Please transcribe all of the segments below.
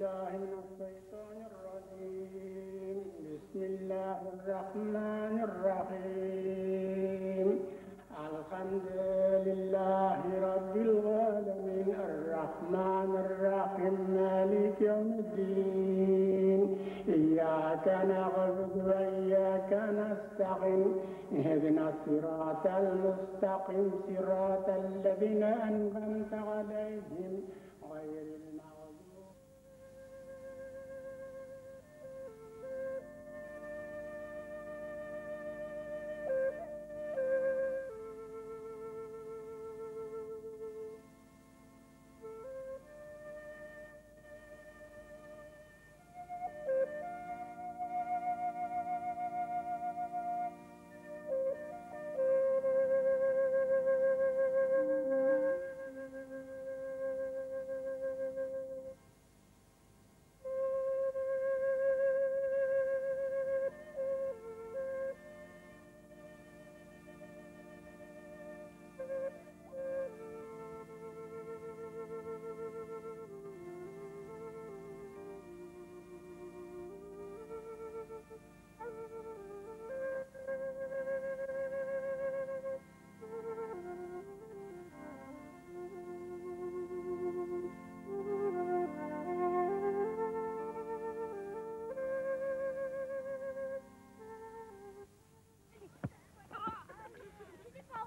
بالله من الشيطان الرجيم بسم الله الرحمن الرحيم الحمد لله رب العالمين الرحمن الرحيم مالك يوم الدين إياك نعبد وإياك نستعين اهدنا الصراط المستقيم صراط الذين أنعمت عليهم غير المغضوب.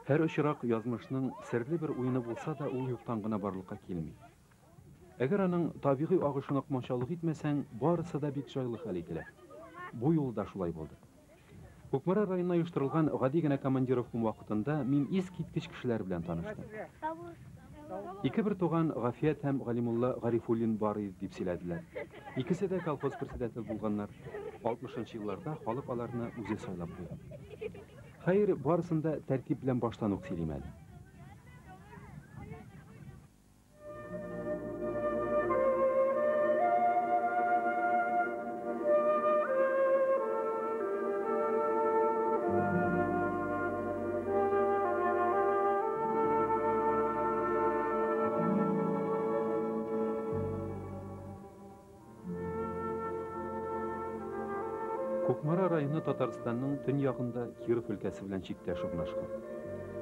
Һәр очрак язмышның серле бер уены булса да, ул юктан гына барлыкка килми. Әгәр аның табигый агышына комачаулык итмәсәң, барысы да бик җайлы хәл ителә. Бу юлы да шулай булды. Кукмара районына оештырылган гади генә командировкам вакытында мин искиткеч кешеләр белән таныштым. Ике бер туган Гафият һәм Галимулла Гарифуллин бар иде дип сөйләделәр. Икесе дә колхоз председателе булганнар. 60 елларда халык аларны үзе сайлап куйган. Хәер, барысын да тәртип белән баштан ук сөйлим әле. Кукмара районы Татарстанның төньягында Киров өлкәсе белән чиктәш урнашкан.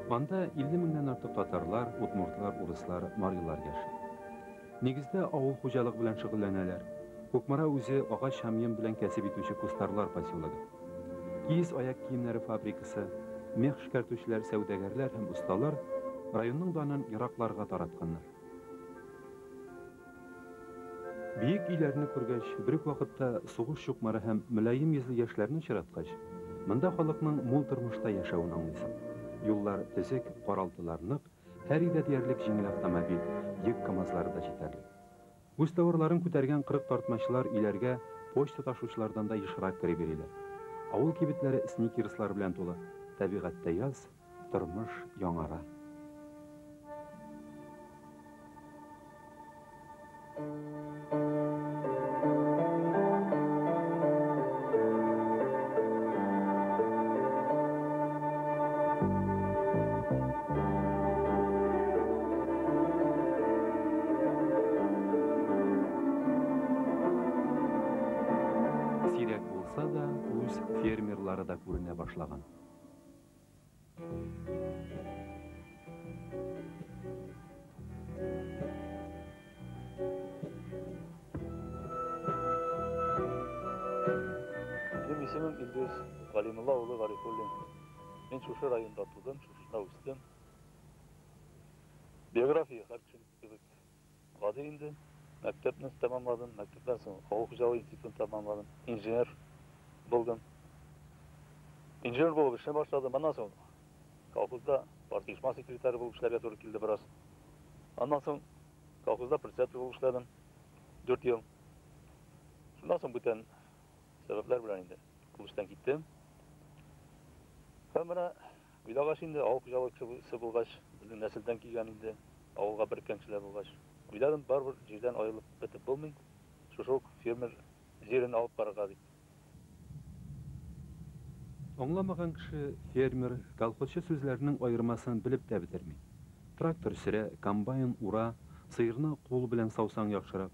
Анда 50 меңнән артык татарлар, удмуртлар, урыслар, марилар яши. Нигездә авыл хуҗалыгы белән шөгыльләнәләр. Кукмара үзе агач һәм йон белән кәсеп итүче кустарлар поселогы. Киез аяк киемнәре фабрикасы, мех эшкәртүчеләр, сәүдәгәрләр һәм осталар районның данын еракларга таратканнар. Биек өйләрне күргәч, бер үк вакытта сугыш чукмары һәм мөлаем йөзле яшьләрне очраткач, монда халыкның мул тормышта яшәвен аңлыйсың. Юллар төзек, каралтылар нык, һәр өйдә диярлек җиңел автомобиль, йөк КАМАЗлары да җитәрлек. Үз товарларын күтәргән 40 тартмачылар өйләргә почта ташучылардан да ешрак кереп йөриләр. Авыл кибетләре сникерслар белән тулы. Табигатьтә яз, тормыш яңара. Сирәк булса да, үз фермерлары да күренә башлаган. Минем исемем Илдус Галимулла улы Гарифуллин. Мин шушы районда тудым, шушында үстем. Биография һәр кешенең кебек гади инде. Мәктәпне тәмамладым, мәктәптән соң авыл хуҗалыгы институтын тәмамладым, инженер булдым. Инженер булып эшли башладым. Аннан соң колхозда партия оешма секретаре булып эшләргә туры килде бераз. Аннан соң колхозда председатель булып эшләдем 4 ел. Шуннан соң бүтән сәбәпләр белән инде ул эштән киттем. Һәм менә уйлагач инде, авыл хуҗалыгы кешесе булгач, безнең нәселдән килгән инде, авылга береккән кешеләр булгач, уйладым, барыбер җирдән аерылып бетеп булмый, шушы ук фермер җирен алып барырга дип. Аңламаган кеше фермер, колхозчы сүзләренең аермасын белеп тә бетерми. Трактор сөрә, комбайн ура, сыерны кул белән саусаң яхшырак.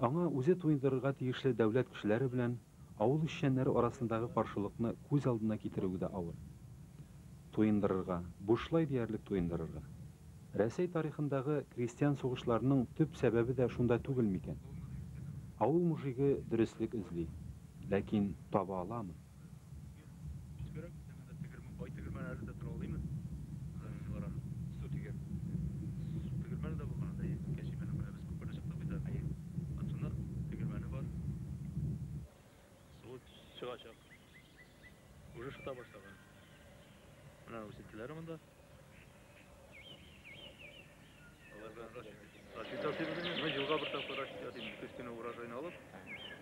Аңа үзе туендырырга тиешле дәүләт кешеләре белән авыл эшчәннәре арасындагы каршылыкны күз алдына китерүе дә авыр. Туендырырга, бушлай диярлек туендырырга. Рәсәй тарихындагы крестьян сугышларының төп сәбәбе дә шунда түгел микән? Авыл мужигы дөреслек эзли, ләкин таба аламы? Суы чыгачак. Уже шыта башлаган. Менә үсентеләре монда. Алар белән расчет ясыйбыз инде. Менә елга бер тапкыр расчет ясыйбыз. Көз көне урожайны алып,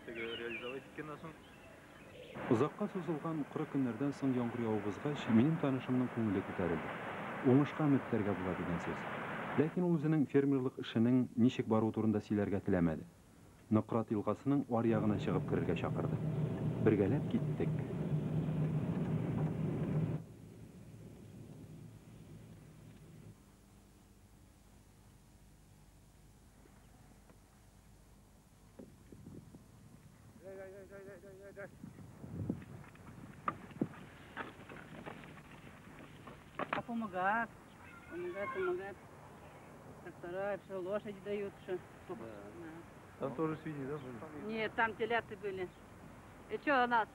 теге реализовать иткәннән соң. Озакка сузылган коры көннәрдән соң яңгыр явып узгач, минем танышымның күңеле күтәрелде. Уңышка өмет итәргә була дигән сүз. Ләкин ул үзенең фермерлык эшенең ничек баруы турында сөйләргә теләмәде. Нократ елгасының аръягына чыгып керергә чакырды. Бергәләп киттек. А помогать, помогать, помогать. Трактора, все, лошади дают, все. Да. Там тоже свиньи, да, были? Нет, там телята были. И что у нас?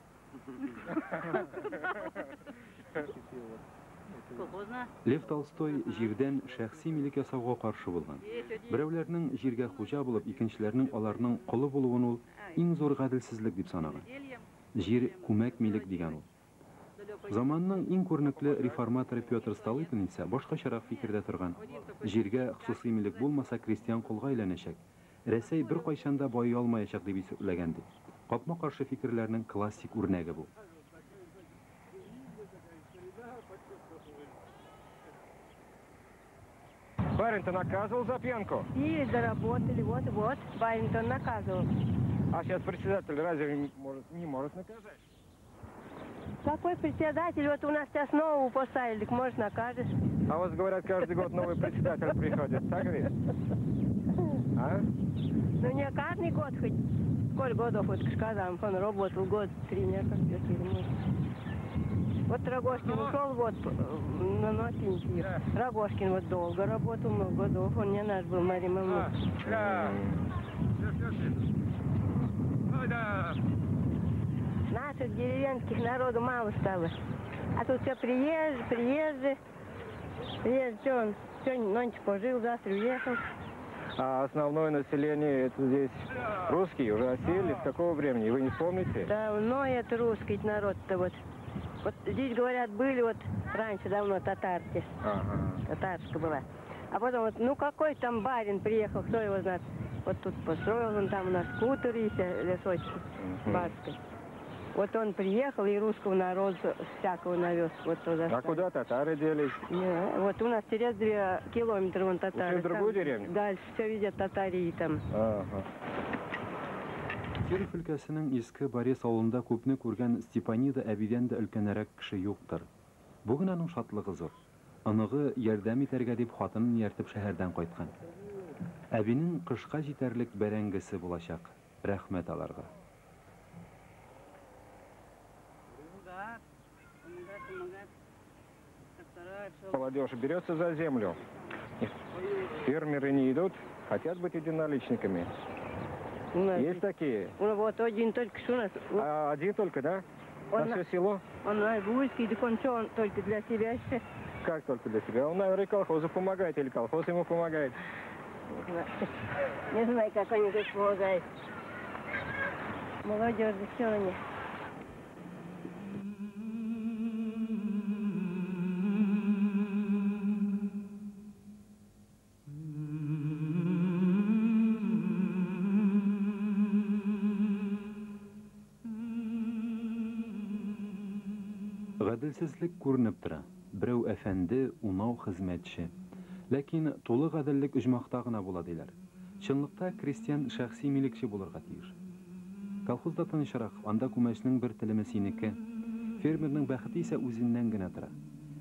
Колхозно. Лев Толстой җирдән шәхси милек ясауга каршы булган. Берәүләрнең җиргә хуҗа булып, икенчеләрнең аларның колы булуын ул иң зур гаделсезлек дип санаган. Җир күмәк милек дигән ул. Заманның иң күренекле реформаторы Петр Столыпин исә башкачарак фикердә торган. Җиргә хосусый милек булмаса, крестьян колга әйләнәчәк. Рәсәй беркайчан да байый алмаячак дип исәпләгән ди. Капма-каршы фикерләрнең классик үрнәге бу. Барин-то наказывал за пьянку? И заработали, вот-вот. Барин-то наказывал. А сейчас председатель разве не может наказать? Какой председатель? Вот у нас сейчас нового поставили, так может накажешь. А вот говорят, каждый год новый председатель приходит, так ведь? А? Ну не каждый год хоть. Сколько годов вот сказал, он работал год, три месяца. Вот Рогожкин ушел вот на пенсию. Рогожкин вот долго работал, много годов. Он не наш был, Мария Мамут. Наших деревенских народу мало стало. А тут все приезжие. Приезжие, он сегодня ночь пожил, завтра уехал. А основное население это здесь русские уже осели. С какого времени? Вы не вспомните? Да, но это русский народ-то вот. Вот здесь, говорят, были вот раньше давно татарки. Ага. Татарская была. А потом вот, ну какой там барин приехал, кто его знает. Вот тут построил он там у нас хутор есть, лесочки, барский. Вот он приехал и русского народа всякого навез. Вот туда. А куда татары делись? Не, вот у нас через 2 километра вон татары. Ушли в другую там, деревню? Дальше все видят татарии там. Ага. Киров өлкәсенең Иске Борис авылында күпне күргән Степанида әбидән дә өлкәнрәк кеше юктыр. Бүген аның шатлыгы зур. Оныгы ярдәм итәргә дип хатынын ияртеп шәһәрдән кайткан. Әбинең кышка җитәрлек бәрәңгесе булачак. Рәхмәт аларга. Молодежь берется за землю. Фермеры не идут, хотят быть единоличниками. У нас есть такие? Вот один только что у нас. А, один только, да? Он на все село? Он русский, так он что, он только для себя еще? Как только для себя? Он, наверное, колхозу помогает, или колхоз ему помогает? Не знаю, не знаю, как они тут помогают. Молодежь, все они. Гаделсезлек күренеп тора. Берәү әфәнде, унау хезмәтче. Ләкин тулы гаделлек оҗмахта гына була диләр. Чынлыкта крестьян шәхси милекче булырга тиеш. Колхозда тынычрак, анда күмәчнең бер телеме синеке. Фермерның бәхете исә үзеннән генә тора.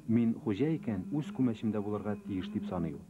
Мин хуҗа икән, үз күмәчемдә булырга тиеш дип саный ул.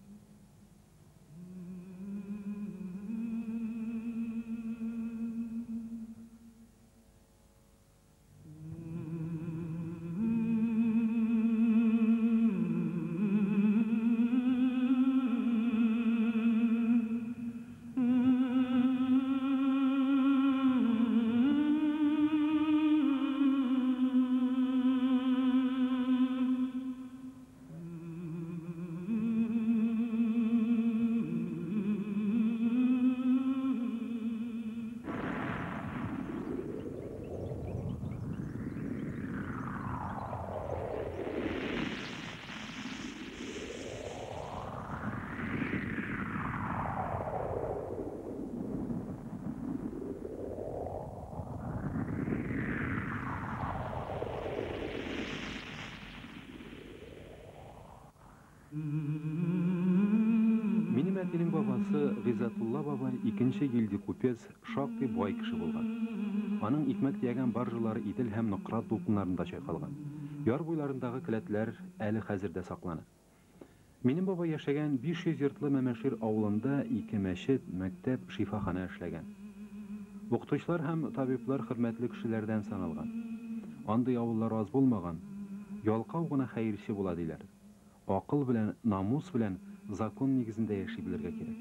әтинең бабасы Гыйззәтулла бабай икенче гильдия купец, шактый бай кеше булган. Аның икмәк төягән баржалары Идел һәм Нократ дулкыннарында чайкалган. Яр буйларындагы келәтләр әле хәзер дә саклана. Минем бабай яшәгән 500 йортлы Мәмәшир авылында ике мәчет, мәктәп, шифаханә эшләгән. Укытучылар һәм табиблар хөрмәтле кешеләрдән саналган. Андый авыллар аз булмаган. Ялкау гына хәерче була, диләр. Акыл белән, намус белән, закон нигезендә яши белергә кирәк.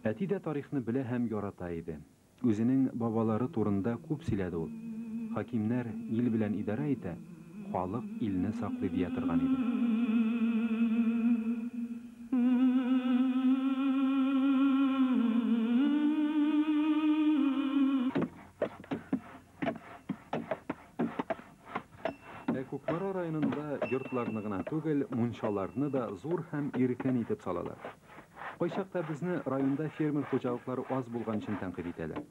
Әти дә тарихны белә һәм ярата иде. Үзенең бабалары турында күп сөйләде ул. Хакимнәр ил белән идарә итә, халык илне саклый дия торган иде. Ә Кукмара районында йортларны гына түгел, мунчаларны да зур һәм иркен итеп салалар. Кайчакта безне районда фермер хуҗалыклары аз булган өчен тәнкыйть итәләр.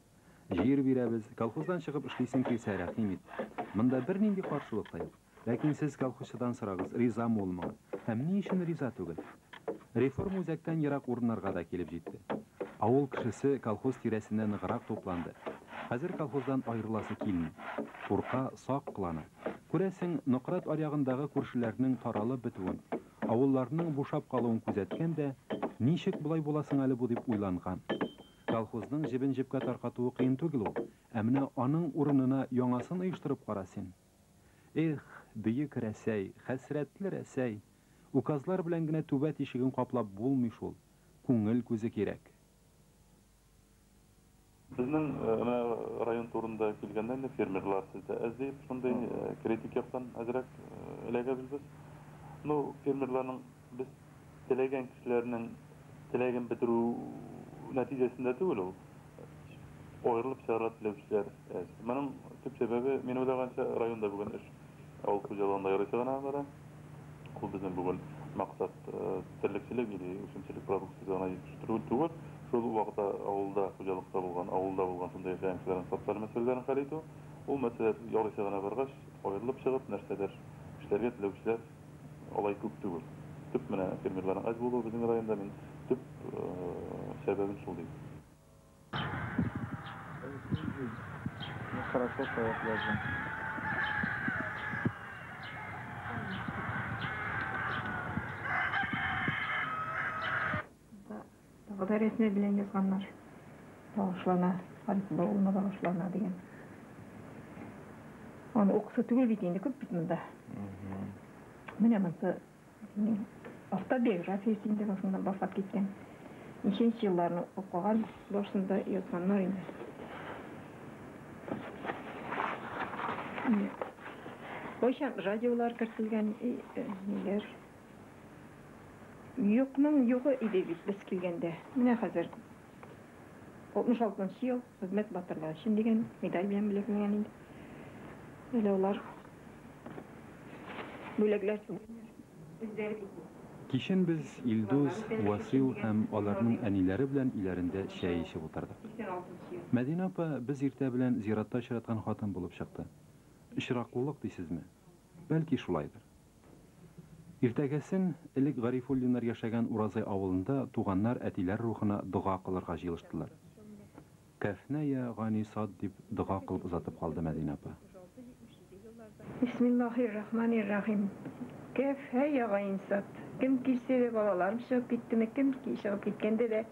Җир бирәбез, колхоздан чыгып эшлисең килсә, рәхим ит. Монда бернинди каршылык та юк. Ләкин сез колхозчыдан сорагыз, ризамы ул моңа? Һәм ни өчен риза түгел? Реформа үзәктән ерак урыннарга да килеп җитте. Авыл кешесе колхоз тирәсендә ныграк тупланды. Хәзер колхоздан аерыласы килми. Курка, сак кылана. Күрәсең, Нократ аръягындагы күршеләрнең таралып бетүен, авылларның бушап калуын күзәткән дә, ничек болай була соң әле бу дип уйланган. Колхозның җебен җепкә таркатуы кыен түгел ул, ә менә аның урынына яңасын оештырып кара син. Эх, бөек Рәсәй, хәсрәтле Рәсәй! Указлар белән генә түбә тишеген каплап булмый шул, күңел күзе кирәк. Безнең менә район турында килгәндә инде фермерлар сездә әз дип, шундый критик яктан әзрәк эләгәбез без. Ну, фермерларның без теләгән кешеләрнең теләген бетерү нәтиҗәсендә түгел ул. Аерылып чыгарга теләүчеләр әз. Моның төп сәбәбе, мин уйлаганча, районда бүген эш авыл хуҗалыгында ярыйсы гына бара. Ул безнең бүген максат терлекчелек или үсемчелек продукциясе гына җитештерү түгел. Шул вакытта авылда хуҗалыкта булган, авылда булган шунда яшәгән кешеләрнең социаль мәсьәләләрен хәл итү. Ул мәсьәлә ярыйсы гына баргач, аерылып чыгып, нәрсәдер эшләргә теләүчеләр алай күп түгел. Төп менә фермерларның әз булуы безнең районда мин төп сәбәбен шул дим. Хорошо стоят язы. Тагы да рәсеме белән язганнар. Багышлана, Гарифулла улына багышлана дигән. Аны укысы түгел бит инде, күп бит монда. Менә монысы автобиографиясе инде башыннан башлап киткән. Ничәнче елларны укыган, барысын да язганнар инде. Кайчан радиолар кертелгән, ниләр. Юкның югы иде бит без килгәндә. Менә хәзер 66 ел хезмәт батырлыгы өчен дигән медаль белән бүләкләнгән инде. Әле алар бүләкләр түгел. Кичен без Илдус, Васил һәм аларның әниләре белән өйләрендә чәй эчеп утырдык. Мәдинә апа без иртә белән зиратта очраткан хатын булып чыкты. Очраклылык дисезме? Бәлки шулайдыр. Иртәгәсен элек Гарифуллиннар яшәгән Уразай авылында туганнар әтиләр рухына дога кылырга җыелыштылар. Кәфнә я гани сад дип дога кылып озатып калды Мәдинә апа. Бисмиллахир-рахманир-рахим. Кәф һә я гайн сад. Кем килсә дә балаларым чыгып киттеме, кем чыгып киткәндә дә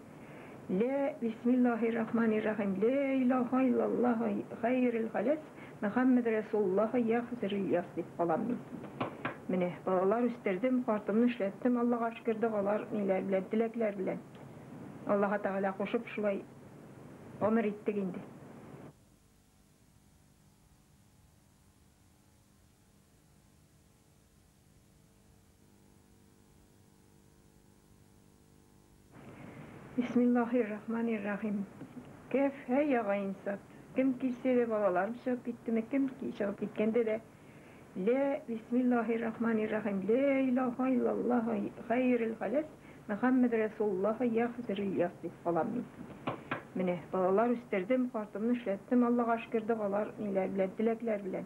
Лә бисмиллахир-рахманир-рахим. Лә илаһа иллаллаһ хәйрил халас Мөхәммәд Расулуллаһ я хизрил яс дип калам мин. Менә балалар үстердем, картымны эшләттем, Аллага шөкер, догалар ниләр белән, теләкләр белән. Аллаһ Тәгалә кушып шулай гомер иттек инде. Бисмиллахир-рахманир-рахим. Кәф һә я гайн сад. Кем килсә дә балаларым чыгып киттеме, кем чыгып киткәндә дә Лә бисмиллахир-рахманир-рахим. Лә илаһа иллаллаһ хәйрил халас Мөхәммәд Расулуллаһ я хизрил яс дип калам мин. Менә балалар үстердем, картымны эшләттем, Аллага шөкер, догалар ниләр белән, теләкләр белән.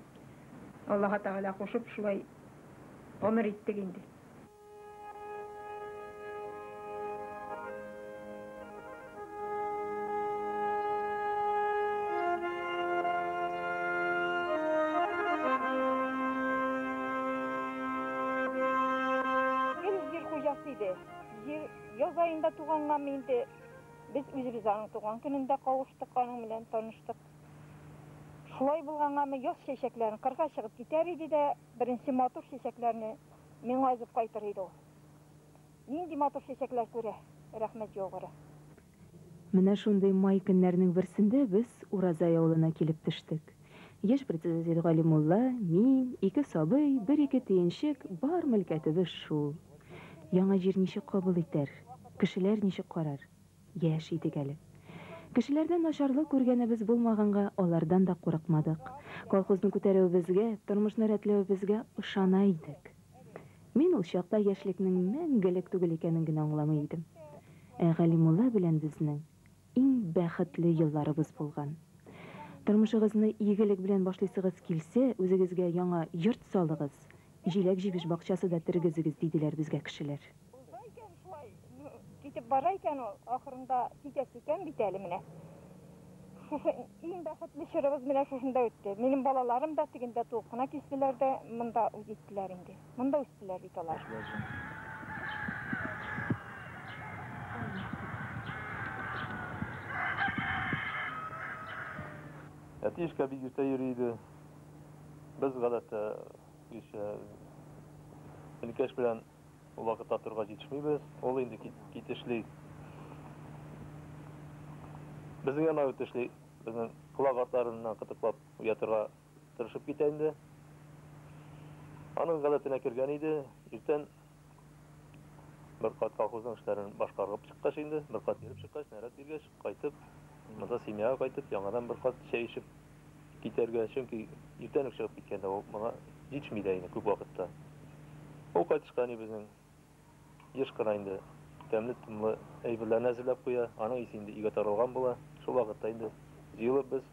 Аллаһ Тәгалә кушып шулай гомер иттек инде. иде. Җир яз аенда тугангамы инде, без үзебез аның туган көнендә кавыштык, аның белән таныштык. Шулай булгангамы, яз чәчәкләрен кырга чыгып китәр иде дә, беренче матур чәчәкләрне миңа өзеп кайтыр иде ул. Нинди матур чәчәкләр күрә, рәхмәт яугыры. Менә шундый май көннәренең берсендә без Уразай авылына килеп төштек. Яшь председатель Галимулла, мин, ике сабый, бер-ике төенчек, бар мөлкәтебез шул. Яңа җир ничек кабул итәр? Кешеләр ничек карар? Яшь идек әле. Кешеләрдән начарлык күргәнебез булмаганга, алардан да курыкмадык. Колхозны күтәрүебезгә, тормышны рәтләвебезгә ышана идек. Мин ул чакта яшьлекнең мәңгелек түгел икәнен генә аңламый идем. Ә Галимулла белән безнең иң бәхетле елларыбыз булган. Тормышыгызны игелек белән башлыйсыгыз килсә, үзегезгә яңа йорт салыгыз, җиләк-җимеш бакчасы да тергезегез, диделәр безгә кешеләр. Уза икән шулай, ну, китеп бара икән ул, ахырында китәсе икән бит әле менә. Шушы иң бәхетле чорыбыз менә шушында үтте. Минем балаларым да тегендә туып кына кистеләр дә, монда үз иттеләр инде. Монда үстеләр бит алар. Әти эшкә бик иртә йөри иде. Без гадәттә кичә энекәш белән ул вакытта торырга җитешмибез. Ул инде китешли. Безнең янга үтешли. Безнең колак артларыннан кытыклап уятырга тырышып китә инде. Аның гадәтенә кергән иде. Иртән бер кат колхозның эшләрен башкарып чыккач инде, бер кат йөреп чыккач, нәрәт биргәч, кайтып, монда семьяга кайтып, яңадан бер кат чәй эчеп китәргә, чөнки иртән үк чыгып киткәндә ул моңа җитешми дә инде күп вакытта. Ул кайтышка әни безнең еш кына инде тәмле-томлы әйберләрне әзерләп куя, аның исе инде өйгә таралган була. Шул вакытта инде җыелып без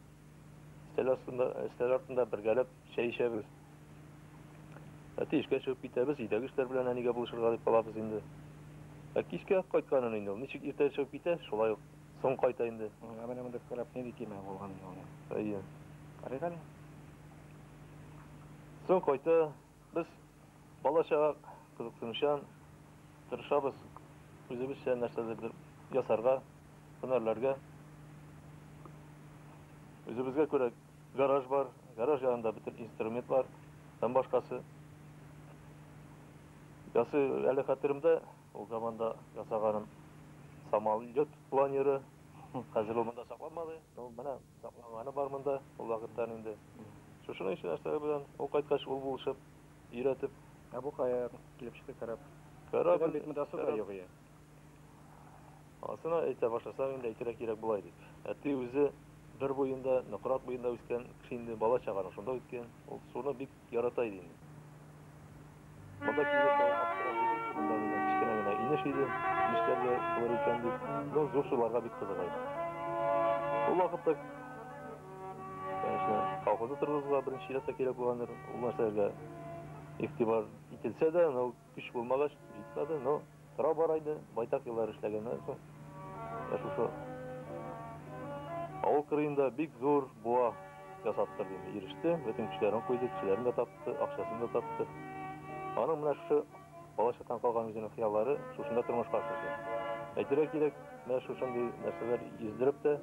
өстәл астында, өстәл артында бергәләп чәй эчәбез. Әти эшкә чыгып китәбез, өйдәге эшләр белән әнигә булышырга дип калабыз инде. Ә кичкә кайтканын инде ул ничек иртә чыгып китә, шулай ук соң кайта инде. Ә менә монда кораб нинди көймә булган инде ул? Әйе. Карыйк әле. Соң кайта, без бала-чага кызыксынучан, тырышабыз үзебезчә нәрсәдер ясарга, һөнәрләргә. Үзебезгә күрә гараж бар, гараж янында бөтен инструментлар һәм башкасы. Ясы әле хәтеремдә, ул заманда ясаганым самолет планеры. Хәзер ул монда сакланмады, но менә сакланганы бар монда ул вакыттан инде. Шушының ише нәрсәләр белән ул кайткач ул булышып, өйрәтеп. Ә бу кая килеп чыкты кораб? Кораб бит монда су да юк ие. Анысына әйтә башласаң инде әйтергә кирәк болай дип. Әти үзе бер буенда, Нократ буенда үскән кеше инде, бала чаганы шунда үткән. Ул суны бик ярата иде инде. Монда килгәч тә аптырап иде, монда гына кечкенә генә инеш иде, нишләргә булыр икән дип. Но зур суларга бик кызыга иде. Ул вакытта, конечно, колхозны торгызуга беренче чиратта кирәк булгандыр. Ул нәрсәгә игътибар ителсә дә, но көч булмагач җитмәде, но тора бара инде, байтак еллар эшләгәннән соң, менә шушы авыл кырыенда бик зур буа ясаттырды инде, иреште, бөтен көчләрен куйды, кешеләрен дә тапты, акчасын да тапты. Аның менә шушы балачактан калган үзенең хыяллары шушында тормышка ашырды. Әйтергә кирәк, менә шушындый нәрсәләр йөздереп тә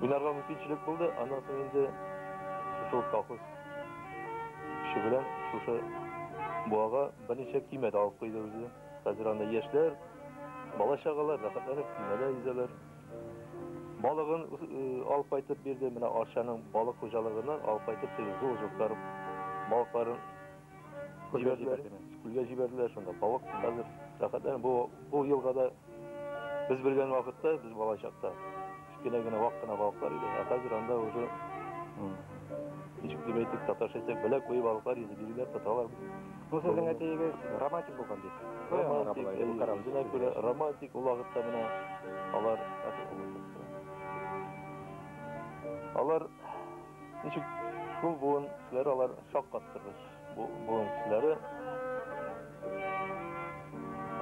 уйнарга мөмкинчелек булды. Аннан соң инде шушы колхоз көче белән шушы буага берничә көймә дә алып куйды үзе. Хәзер анда яшьләр, бала-чагалар рәхәтләнеп көймәдә йөзәләр. Балыгын алып кайтып бирде, менә Арчаның балык хуҗалыгыннан алып кайтып теге зур-зур карып балыкларын җибәрделәр, күлгә җибәрделәр, шунда балык хәзер рәхәтләнеп бу елгада без белгән вакытта, без бала чакта кечкенә генә вак кына балыклар иде, ә хәзер анда уже ничек дип әйтик, татарча әйтсәк, беләк буе балыклар йөзеп йөриләр, тоталар. Бу сезнең әтиегез романтик булган бит. Романтик, үзенә күрә романтик ул вакытта менә алар ничек шул буын кешеләре, алар шаккаттыргыч бу буын кешеләре.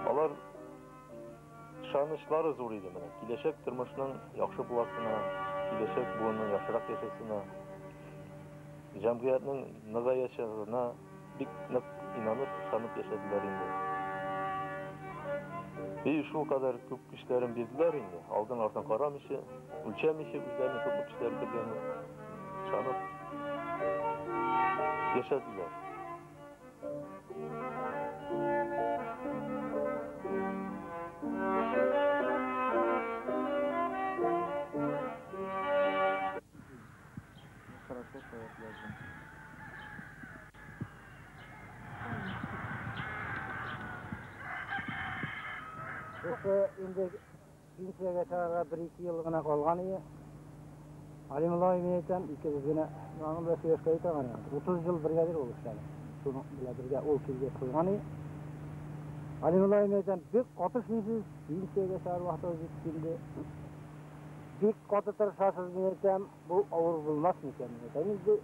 Алар ышанычлары зур иде менә. Киләчәк тормышның яхшы буласына, киләчәк буынның яхшырак яшәсенә, җәмгыятьнең ныгаячагына бик нык инанып, ышанып яшәделәр инде. И шул кадәр күп көчләрен бирделәр инде, алдын артын карамыйча, үлчәмичә үзләренең күпме көчләре кергәнен ышанып яшәделәр. Хорошо стоят язды. Шушы инде пенсиягә чыгарга бер-ике ел гына калган иде. Галимулла абый, мин әйтәм, икебез генә аның белән сөйләшкәли торган идек. 30 ел бригадир булып эшләдем. Шуның белән бергә ул килгәч куйган иде. Галимулла абый, мин әйтәм, бик каты эшлисез, пенсиягә чыгар вакытыгыз җитте инде. Бик каты тырышасыз, мин әйтәм, бу авыр булмас микән, мин әйтәм. Инде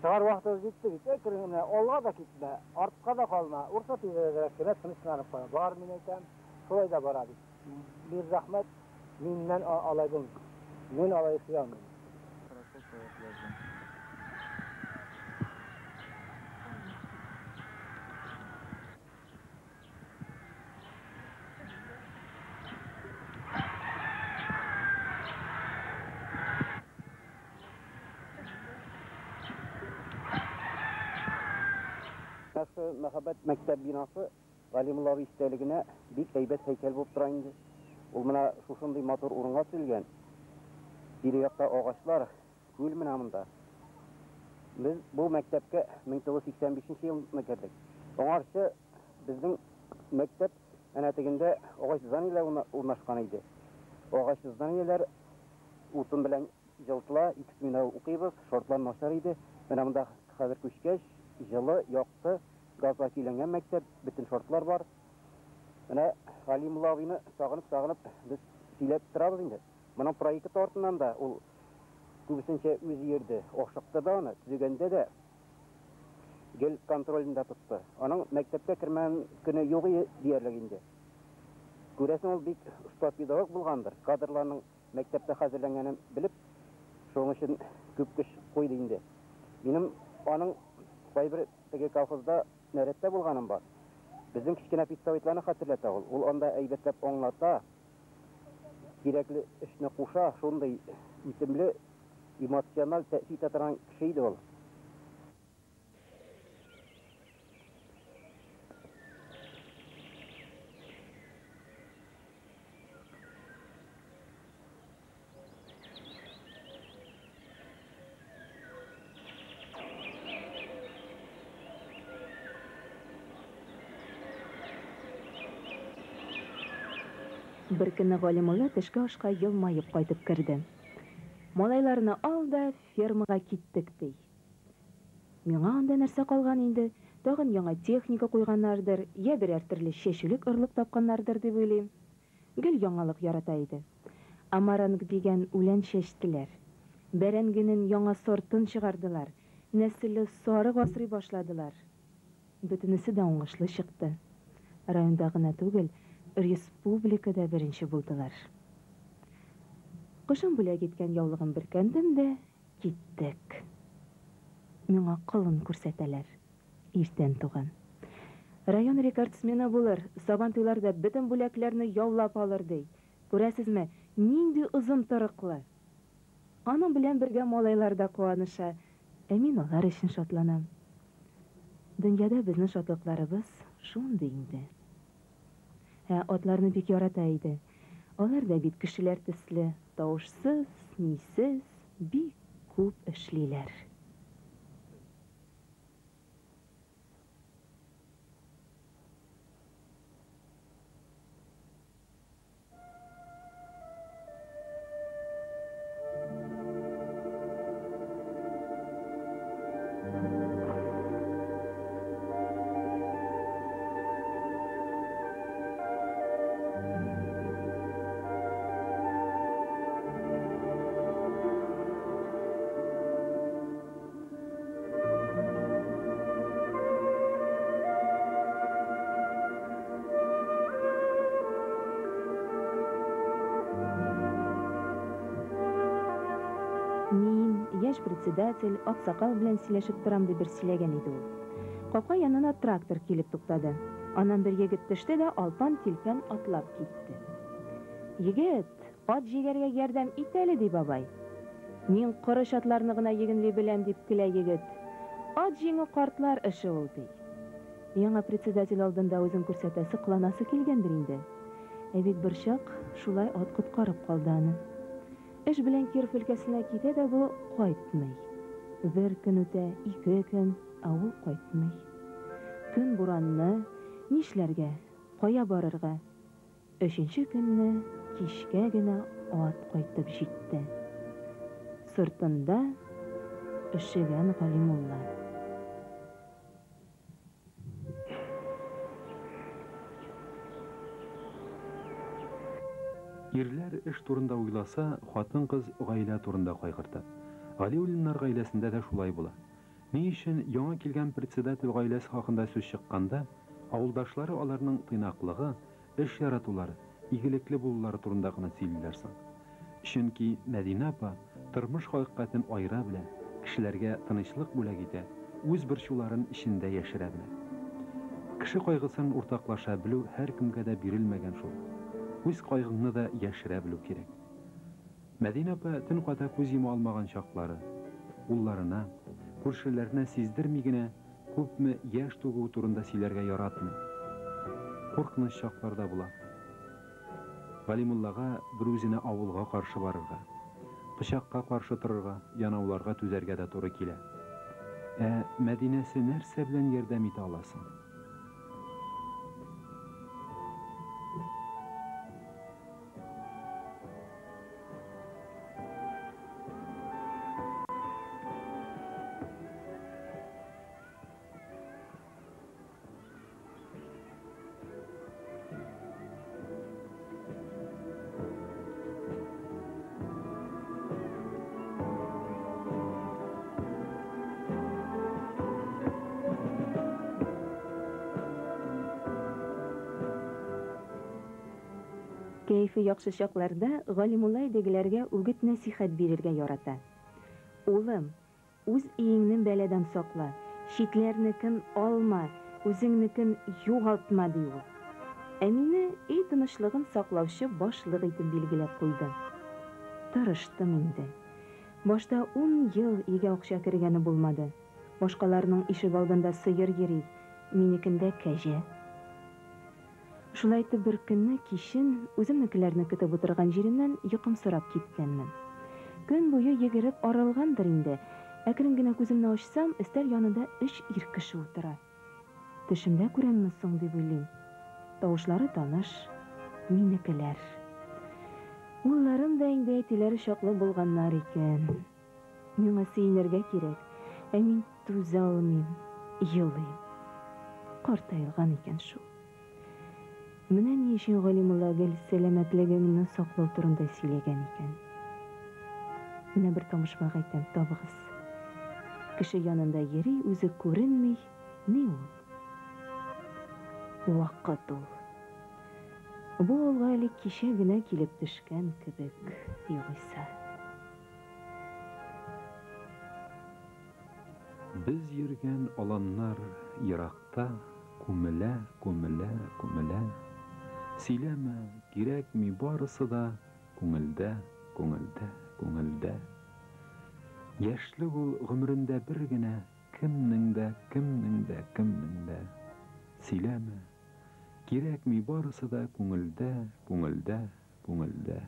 чыгар вакытыгыз җитте бит, әкрен генә алга да китмә, артка да калма, урта тирәдәрәк кенә тынычланып кына бар, мин әйтәм. Шулай да бара бит. Мирзахмәт миннән алай булмый. Мин алай эшли алмыйм. Хорошо стоят язды. Шушы мәһабәт мәктәп бинасы Галимулла абый истәлегенә бик әйбәт һәйкәл булып тора инде. Ул менә шушындый матур урынга төзелгән. Тирә-якта агачлар, күл менә монда. Без бу мәктәпкә 1985 елны кердек. Аңарчы безнең мәктәп әнә тегендә агач зданиеләр урнашкан иде. Агач зданиеләр утын белән җылытыла, ике смена укыйбыз, шартлар начар иде. Менә монда хәзер күчкәч, җылы, якты, газга көйләнгән мәктәп, бөтен шартлар бар. Менә Галимулла абыйны сагынып-сагынып без сөйләп торабыз инде. Моның проекты артыннан да ул күбесенчә үзе йөрде, ашыкты да аны, төзегәндә дә гел контролендә тотты. Аның мәктәпкә кермәгән көне юк диярлек инде. Күрәсең, ул бик оста педагог булгандыр, кадрларның мәктәптә хәзерләнгәнен белеп, шуның өчен күп көч куйды инде. Минем аның кайбер теге колхозда нәрәттә булганым бар. Безнең кечкенә педсоветларны хәтерләтә ул. Ул анда әйбәтләп аңлата, кирәкле эшне куша, шундый үтемле, эмоциональ тәэсир итә торган кеше иде ул. Бер көнне Галимулла төшке ашка елмаеп кайтып керде. Малайларны ал да фермага киттек, ди. Миңа анда нәрсә калган инде? Тагын яңа техника куйганнардыр, я берәр төрле чәчүлек орлык тапканнардыр дип уйлыйм. Гел яңалык ярата иде. Амаранг дигән үлән чәчтеләр. Бәрәңгенең яңа сортын чыгардылар. Нәселле сарык асрый башладылар. Бөтенесе дә уңышлы чыкты. Районда гына түгел, республикада беренче булдылар. Кышын бүләк иткән яулыгын бөркәндем дә киттек. Миңа колын күрсәтәләр. Иртән туган. Район рекордсмены булыр, Сабантуйларда бөтен бүләкләрне яулап алыр, ди. Күрәсезме, нинди озын торыклы. Аның белән бергә малайлар да куаныша, ә мин алар өчен шатланам. Дөньяда безнең шатлыкларыбыз шундый инде. Ә атларны бик ярата иде. Алар да бит кешеләр төсле, тавышсыз, нисез, бик күп эшлиләр. Мин, яшь председатель, аксакал белән сөйләшеп торам, дип бер сөйләгән иде ул. Капка янына трактор килеп туктады. Аннан бер егет төште дә алпан-тилпән атлап китте. Егет, ат җигәргә ярдәм ит әле, ди бабай. Мин корыч атларны гына йөгенли беләм, дип көлә егет. Ат җиңү картлар эше ул, ди. Яңа председатель алдында үзен күрсәтәсе, кыланасы килгәндер инде. Ә бит берчак шулай ат коткарып калды аны. Эш белән Киров өлкәсенә китә дә бу, кайтмый. Бер көн үтә, ике көн, ә ул кайтмый. Көн буранлы, нишләргә, кая барырга? Өченче көнне кичкә генә ат кайтып җитте. Сыртында өшегән Галимулла. Ирләр эш турында уйласа, хатын-кыз гаилә турында кайгырта. Галиуллиннар гаиләсендә дә шулай була. Ни өчен яңа килгән председатель гаиләсе хакында сүз чыкканда, авылдашлары аларның тыйнаклыгы, эш яратулары, игелекле булулары турында гына сөйлиләр соң? Чөнки Мәдинә апа тормыш хакыйкатен аера белә, кешеләргә тынычлык бүләк итә, үз борчуларын эчендә яшерә белә. Кеше кайгысын уртаклаша белү һәркемгә дә бирелмәгән шул. Үз кайгыңны да яшерә белү кирәк. Мәдинә апа төн ката күз йома алмаган чаклары, улларына, күршеләренә сиздерми генә күпме яшь түгүе турында сөйләргә яратмый. Куркыныч чаклар да була. Галимуллага берүзенә авылга каршы барырга, пычакка каршы торырга, янауларга түзәргә дә туры килә. Ә Мәдинәсе нәрсә белән ярдәм итә ала соң? Кәефе яхшы чакларда Галимулла өйдәгеләргә үгет-нәсыйхәт бирергә ярата. Улым, Үз өеңне бәладән сакла, читләрнекен алма, үзеңнекен югалтма, ди ул. Ә мине өй тынычлыгын саклаучы башлык итеп билгеләп куйды. Тырыштым инде. Башта ун ел өйгә акча кергәне булмады. Башкаларның ишегалдында сыер йөри, минекендә кәҗә. Шулай итеп бер көнне кичен үземнекеләрне көтеп утырган җиремнән йокымсырап киткәнмен. Көн буе йөгереп арылгандыр инде, әкрен генә күземне ачсам, өстәл янында өч ир кеше утыра. Төшемдә күрәмме соң дип уйлыйм. Тавышлары таныш, минекеләр. Улларым да инде әтиләре чаклы булганнар икән. Миңа сөенергә кирәк, ә мин түзә алмыйм, елыйм. Картаелган икән шул. Менә ни өчен Галимулла гел сәламәтлегеңне саклау турында сөйләгән икән. Менә бер табышмак әйтәм, табыгыз. Кеше янында йөри, үзе күренми, ни ул? Вакыт ул. Бу авылга әле кичә генә килеп төшкән кебек, югыйсә. Без йөргән аланнар еракта Күмелә, күмелә, күмелә. Сөйләмә, кирәкми барысы да Күңелдә, күңелдә, күңелдә. Яшьлек ул гомерендә бер генә Кемнең дә, кемнең дә, кемнең дә. Сөйләмә, кирәкми барысы да Күңелдә, күңелдә, күңелдә.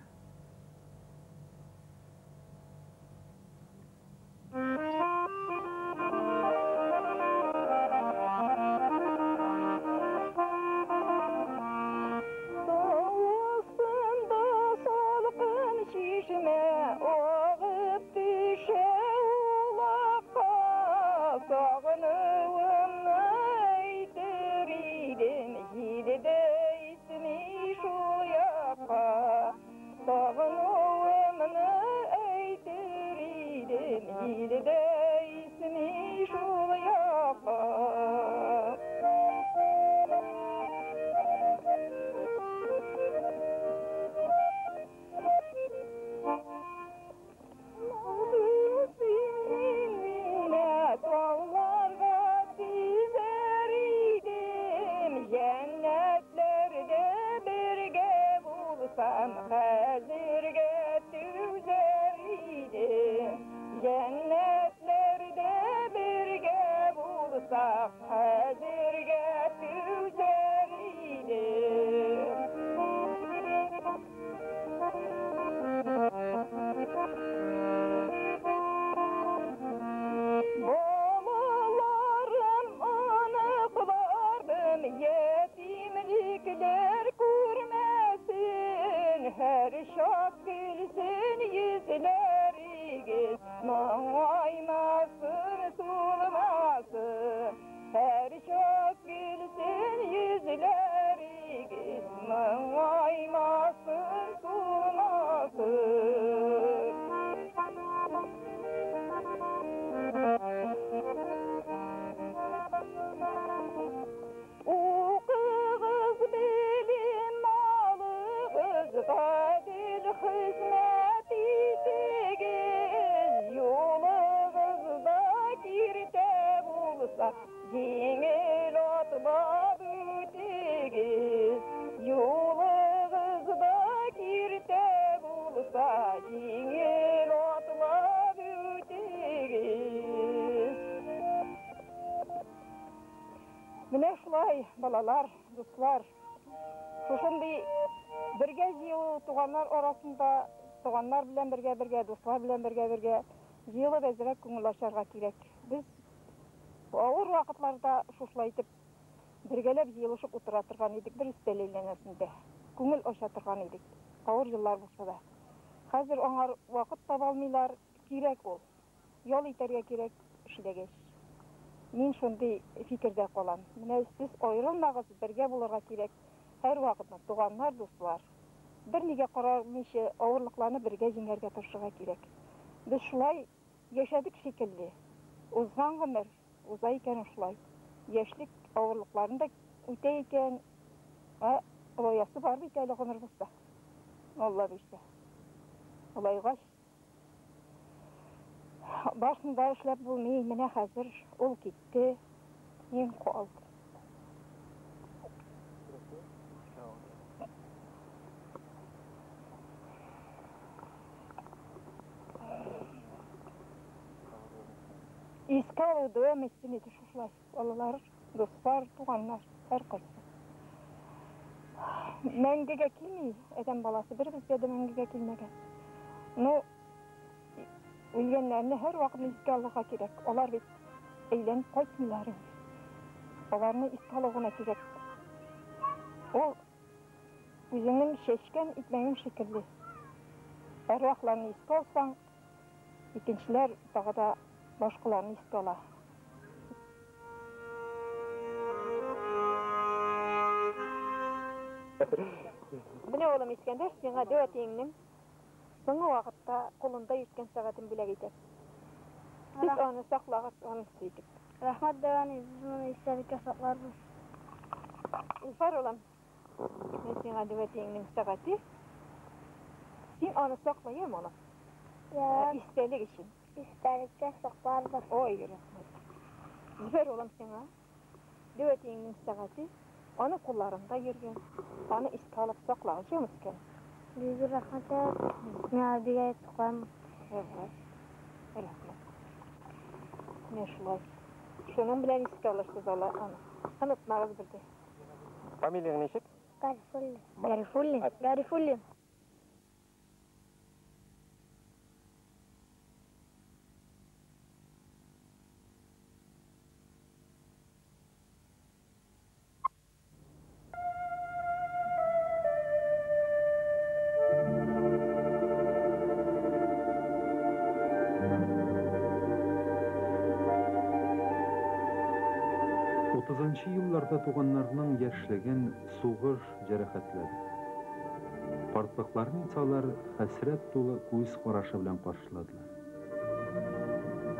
Менә шулай, балалар, дуслар. Шушындый бергә җыелу туганнар арасында, туганнар белән бергә бергә, дуслар белән бергә бергә җыелып әзрәк күңел ачарга кирәк. Без авыр вакытларда шушылай итеп бергәләп җыелышып утыра торган идек, бер өстәл әйләнәсендә. Күңел ача торган идек. Авыр еллар булса да. Хәзер аңар вакыт таба алмыйлар, кирәк ул. Ял итәргә кирәк эшләгәч. Мин шундый фикердә калам. Менә сез аерылмагыз, бергә булырга кирәк. Һәрвакытны туганнар, дуслар. Бернигә карамыйча авырлыкларны бергә җиңәргә тырышырга кирәк. Без шулай яшәдек шикелле. Узган гомер уза икән шулай. Яшьлек авырлыкларын да үтә икән. Ә олаясы бар бит әле гомер булса. Алла бирсә. Олайгач башында эшләп булмый. Менә хәзер ул китте, мин калдым. Искә алу дәвам итсен иде шушылай. Балалар, дуслар, туганнар, һәркайсы. Мәңгегә килми адәм баласы, беребезгә дә мәңгегә килмәгән. Ну, үлгәннәрне һәрвакыт искә алырга кирәк. Алар бит әйләнеп кайтмыйлар инде. Аларны искә алу гына кирәк. Ул үзеңнең чәчкән икмәгең шикелле. Әрвахларны искә алсаң, икенчеләр тагы да башкаларны искә ала. Менә улым Искәндәр, сиңа дәү әтиеңнең соңгы вакытта кулында йөрткән сәгатен бүләк итәм. Сез аны саклагыз, анысы итеп. Рәхмәт, дәү әни, без моны истәлеккә сакларбыз. Илфар улым, менә сиңа дәү әтиеңнең сәгате. Син аны сакла, яме, улым? Истәлек өчен. Истәлеккә сакларбыз. Ой, рәхмәт. Зөфәр улым сиңа дәү әтиеңнең сәгате, аны кулларында йөргән, аны искә алып саклагыз, яме, үскәнем? Бик зур рәхмәт, миңа бик әйбәт саклармын. Рәхмәт. Рәхмәт. Менә шулай. Шуның белән искә алырсыз ала аны. Онытмагыз бер дә. Фамилияң ничек? Гарифуллин. Гарифуллин. Гарифуллин. Утызынчы елларда туганнарның яшьлеген сугыш җәрәхәтләде. Картлыкларын исә алар хәсрәт тулы күз карашы белән каршыладылар.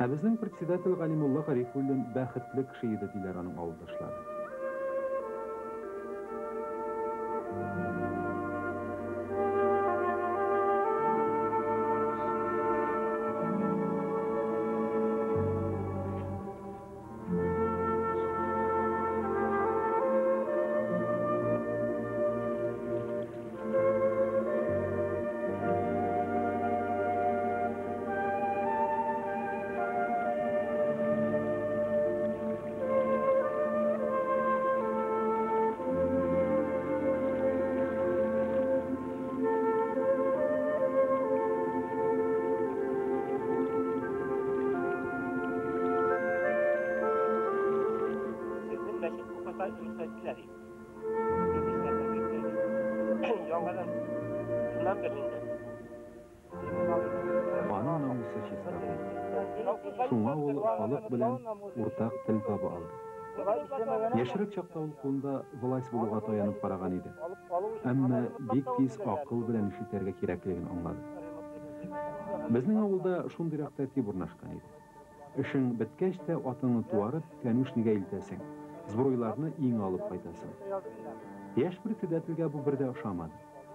Ә безнең председатель Галимулла Гарифуллин бәхетле кеше иде, диләр аның авылдашлары. Безнең мәчет укырга рөхсәт ителә ди. Яңадан шуннан бирле инде. Аның намусы чиста булды. Шуңа ул халык белән уртак тел таба алды. Яшьрәк чакта ул кулында власть булуга таянып караган иде. Әмма бик тиз акыл белән эш итәргә кирәклеген аңлады. Безнең авылда шундыйрак тәртип урнашкан иде. Эшең беткәч тә атыңны туарып, кәнүшнигә илтәсең. Сбруйларны иң алып кайтасың. Яшь председательгә бу бер дә ошамады.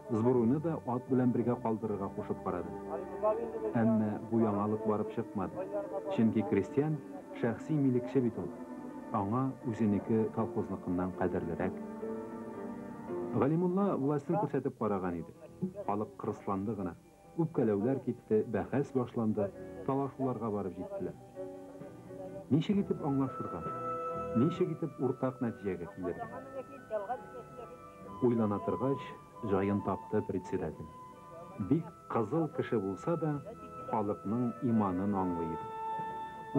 Сбруйны да ат белән бергә калдырырга кушып карады. Әмма бу яңалык барып чыкмады. Чөнки крестьян шәхси милекче бит ул. Аңа үзенеке колхозныкыннан кадерлерәк. Галимулла властен күрсәтеп караган иде. Халык кырысланды гына. Үпкәләүләр китте, бәхәс башланды, талашуларга барып җиттеләр. Ничек итеп аңлашырга? Ничек итеп уртак нәтиҗәгә килергә? Уйлана торгач, җаен тапты председатель. Бик кызыл кеше булса да, халыкның иманын аңлый иде.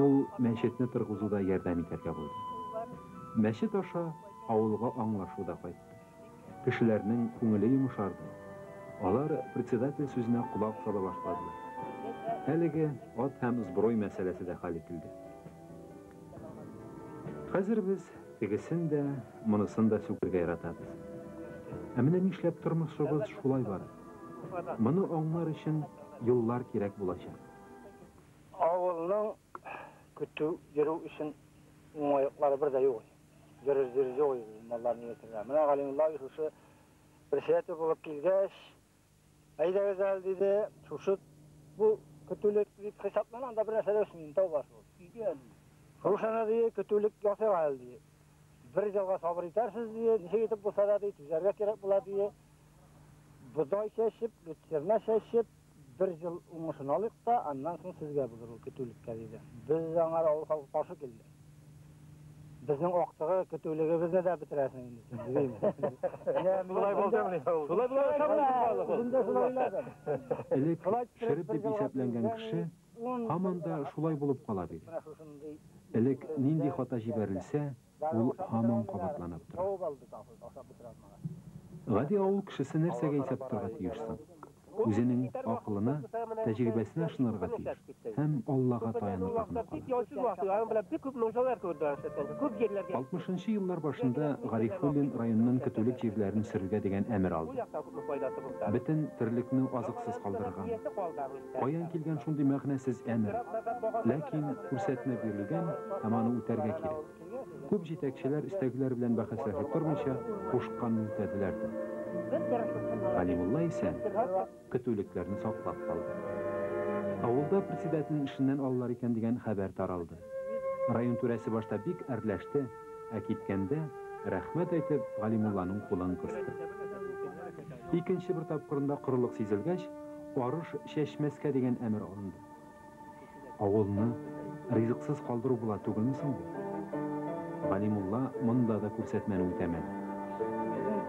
Ул мәчетне торгызуда ярдәм итәргә булды. Мәчет аша авылга аңлашу да кайтты. Кешеләрнең күңеле йомшарды. Алар председатель сүзенә колак сала башладылар. Әлеге ат һәм сброй мәсьәләсе дә хәл ителде. Хәзер без тегесен дә, монысын да сүкергә яратабыз. Ә менә нишләп тормышыбыз шулай бара? Моны аңлар өчен еллар кирәк булачак. Авылның көтү йөрү өчен уңайлыклары бер дә юк. Йөрер җир юк иде малларны йөртергә. Менә Галимулла абый шушы председатель булып килгәч, әйдәгез әле диде, шушы бу көтүлек дип хисаплана, анда бер нәрсә дә үсми, тау башы ул. Шушыны ди, көтүлек ясыйк әле ди. Бер елга сабыр итәрсез ди, ничек итеп булса да ди, түзәргә кирәк була ди. Бодай чәчеп, люцерна чәчеп, бер ел уңышын алыйк та, аннан соң сезгә булыр ул көтүлеккә диде. Без аңар авыл халкы каршы килде. Безнең актыгы көтүлегебезне дә бетерәсең инде син, дим. Шулай булдымыни ул? Шулай була. Үзем дә шулай уйладым. Элек шереп дип исәпләнгән кеше һаман да шулай булып кала бирә. Элек нинди хата җибәрелсә, ул һаман кабатланып тора. Гади авыл кешесе нәрсәгә исәп тотарга тиеш соң? Үзенең акылына, тәҗрибәсенә ышанырга тиеш һәм Аллага таянырга гына кала. Алтмышынчы еллар башында Гарифуллин районның көтүлек җирләрен сөрергә дигән әмер алды. Бөтен терлекне азыксыз калдырыргамы? Каян килгән шундый мәгънәсез әмер? Ләкин күрсәтмә бирелгән һәм аны үтәргә кирәк. Күп җитәкчеләр өстәгеләр белән бәхәсләшеп тормыйча, кушканны үтәделәр дә. Галимулла исә көтүлекләрне саклап калды. Авылда председательнең эшеннән алалар икән дигән хәбәр таралды. Район түрәсе башта бик әрләште, ә киткәндә, рәхмәт әйтеп, Галимулланың кулын кысты. Икенче бер тапкырында корылык сизелгәч, арыш чәчмәскә дигән әмер алынды. Авылны ризыксыз калдыру була түгелме соң бу? Галимулла монда да күрсәтмәне үтәмәде.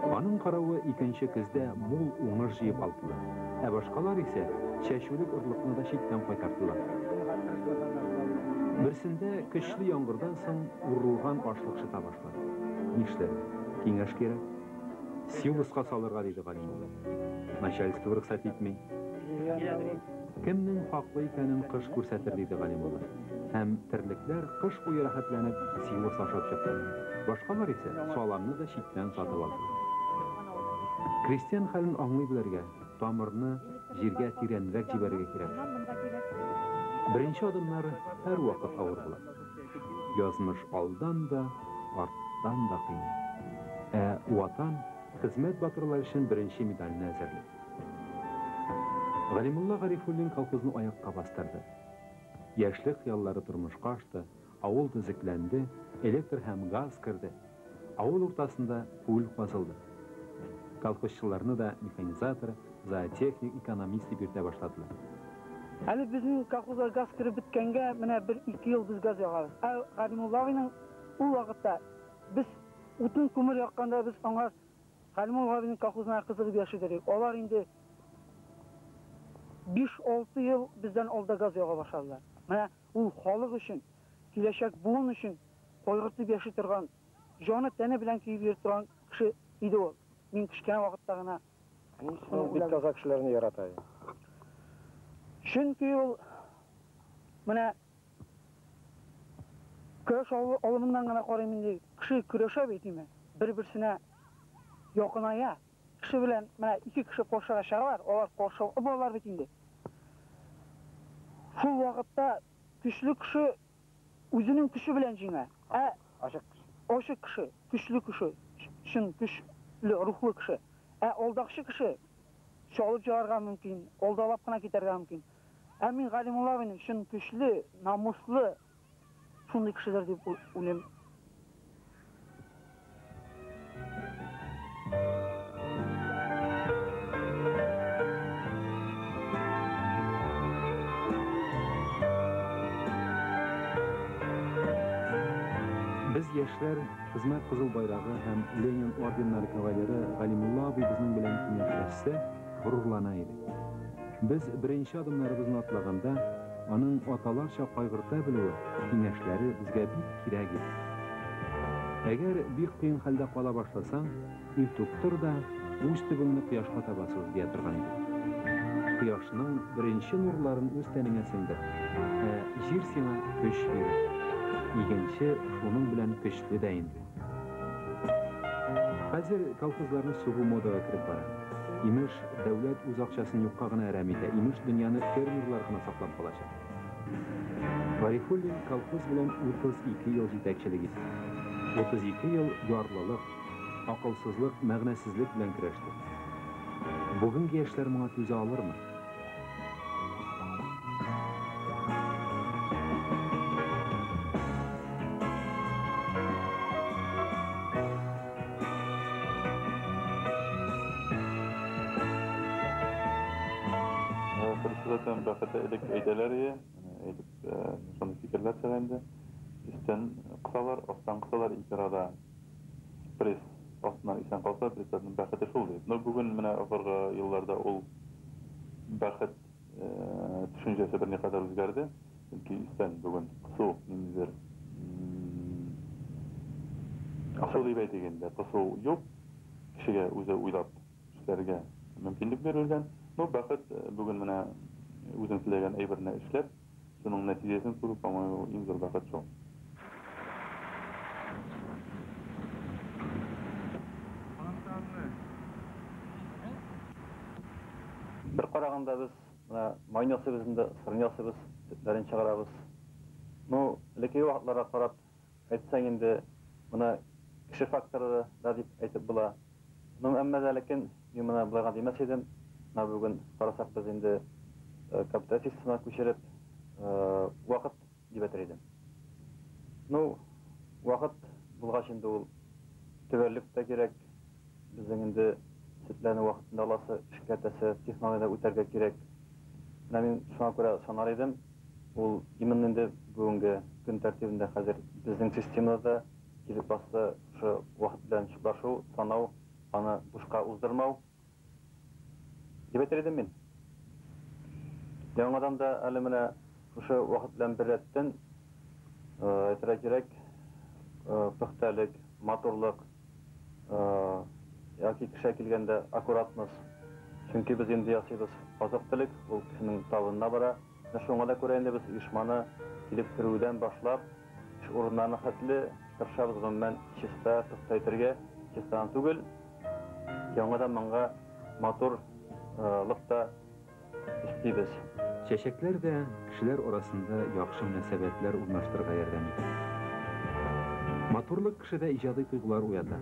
Аның каравы икенче көздә мул уңыш җыеп алдылар. Ә башкалар исә чәчүлек орлыкны да читтән кайтардылар. Берсендә көчле яңгырдан соң урылган ашлык шыта башлады. Нишләргә? Киңәш кирәк. Силоска салырга, диде Галимулла. Начальство рөхсәт итми. Кемнең хаклы икәнен кыш күрсәтер, диде Галимулла. Һәм терлекләр кыш буе рәхәтләнеп силос ашап чыктылар. Башкалар исә саламны да читтән сатып алдылар. Крестьян хәлен аңлый белергә, тамырны җиргә тирәнрәк җибәрергә кирәк. Беренче адымнар һәрвакыт авыр була. Язмыш алдан да, арттан да кыйный. Ә Ватан хезмәт батырлары өчен беренче медальне әзерли. Галимулла Гарифуллин колхозны аякка бастырды. Яшьлек хыяллары тормышка ашты, авыл төзекләнде, электр һәм газ керде. Авыл уртасында күл казылды. Колхозчыларны да механизатор, зоотехник, экономист дип йөртә башладылар. Әле безнең колхозга газ кереп беткәнгә менә бер-ике ел без газ ягабыз. Ә Галимулла абыйның ул вакытта без утын күмер якканда без аңар Галимулла абыйның колхозына кызыгып яши идек. Алар инде 5-6 ел бездән алда газ яга башладылар. Менә ул халык өчен, киләчәк буын өчен кайгыртып яши торган, җаны тәне белән көеп йөри торган кеше иде ул. Мин кечкенә вакытта гына Ни өчен ул бик таза кешеләрне ярата иде? Чөнки ул менә көрәш алымыннан гына карыйм инде. Кеше көрәшә бит инде. Бер-берсенә якыная. Кеше белән менә ике кеше каршыга чыгалар, алар каршы булалар бит инде. Шул вакытта көчле кеше үзенең көче белән җиңә. Ә ачык кеше, ачык кеше, көчле кеше, чын көчле рухлы кеше. Ә алдакчы кеше чалып чыгарга мөмкин, алдалап кына китәргә мөмкин. Ә мин Галимулла абыйның чын көчле, намуслы шундый кешедер дип уйлыйм. Без, яшьләр, Хезмәт Кызыл Байрагы һәм Ленин орденнары кавалеры Галимулла абый безнең белән киңәшләшсә, горурлана идек. Без беренче адымнарыбызны атлаганда, аның аталарча кайгырта белүе, киңәшләре безгә бик кирәк иде. Әгәр бик кыен хәлдә кала башласаң, Иртүк тор да, уч төбеңне кояшка таба суз, дия торган иде. Кояшның беренче нурларын үз тәнеңә сеңдер, ә җир сиңа көч бирер. Игенче шуның белән көчле дә инде. Хәзер колхозларны сугу модага кереп бара. Имеш, дәүләт үз акчасын юкка гына әрәм итә, имеш, дөньяны фермерлар гына саклап калачак. Гарифуллин колхоз белән 32 ел җитәкчелек итте. 32 ел ярлылык, Акылсызлык, мәгънәсезлек белән көрәште. Бүгенге яшьләр моңа түзә алырмы? Председатель бәхете элек әйтәләр ие, әйтеп шундый фикерләр чыга инде. Өстән кысалар, астан кысалар, ике арада пресс астыннан исән калса, председательнең бәхете шул дип. Но бүген менә ахыргы елларда ул бәхет төшенчәсе берникадәр үзгәрде. Чөнки өстән бүген кысу, ниндидер кысу дип әйтик инде, кысу юк. Кешегә үзе уйлап эшләргә мөмкинлек бирелгән. Ну, бәхет бүген менә үзең теләгән әйберне эшләп, Шуның нәтиҗәсен күрү, по-моему, иң зур бәхет шул. Бер караганда без менә майн ясыйбыз инде, сырын ясыйбыз, сөтләрен чыгарабыз. Ну, элеккеге вакытларга карап әйтсәң инде, моны кеше факторы да дип әйтеп була. Ну, әмма дә ләкин мин моны болай гына димәс идем. Менә бүген карасак, без инде капиталистик системага күчереп, вакыт дип әйтер идем. Ну, вакыт булгач инде ул төгәллек тә кирәк. Безнең инде сөтләрне вакытында аласы, эшкәртәсе, технологиядә үтәргә кирәк. Менә мин шуңа күрә санар идем, ул именно инде бүгенге көн тәртибендә хәзер безнең системада да Килеп басты шушы вакыт белән чутлашу, санау, аны бушка уздырмау. Дип әйтер идем мин. Яңадан да әле менә шушы вакыт белән беррәттән, әйтергә кирәк, пөхтәлек, матурлык, яки кешегә килгәндә аккуратность. Чөнки без инде ясыйбыз азык-төлек, ул кешенең табынына бара. Менә шуңа да күрә инде без оешманы килеп керүдән башлап, эш урыннарына хәтле тырышабыз гомумән чиста, пөхтә итәргә, чиста гына түгел, яңадан моңа матурлык та өстибез. Чәчәкләр дә кешеләр арасында яхшы мөнәсәбәтләр урнаштырырга ярдәм итә. Матурлык кешедә иҗади тойгылар уята.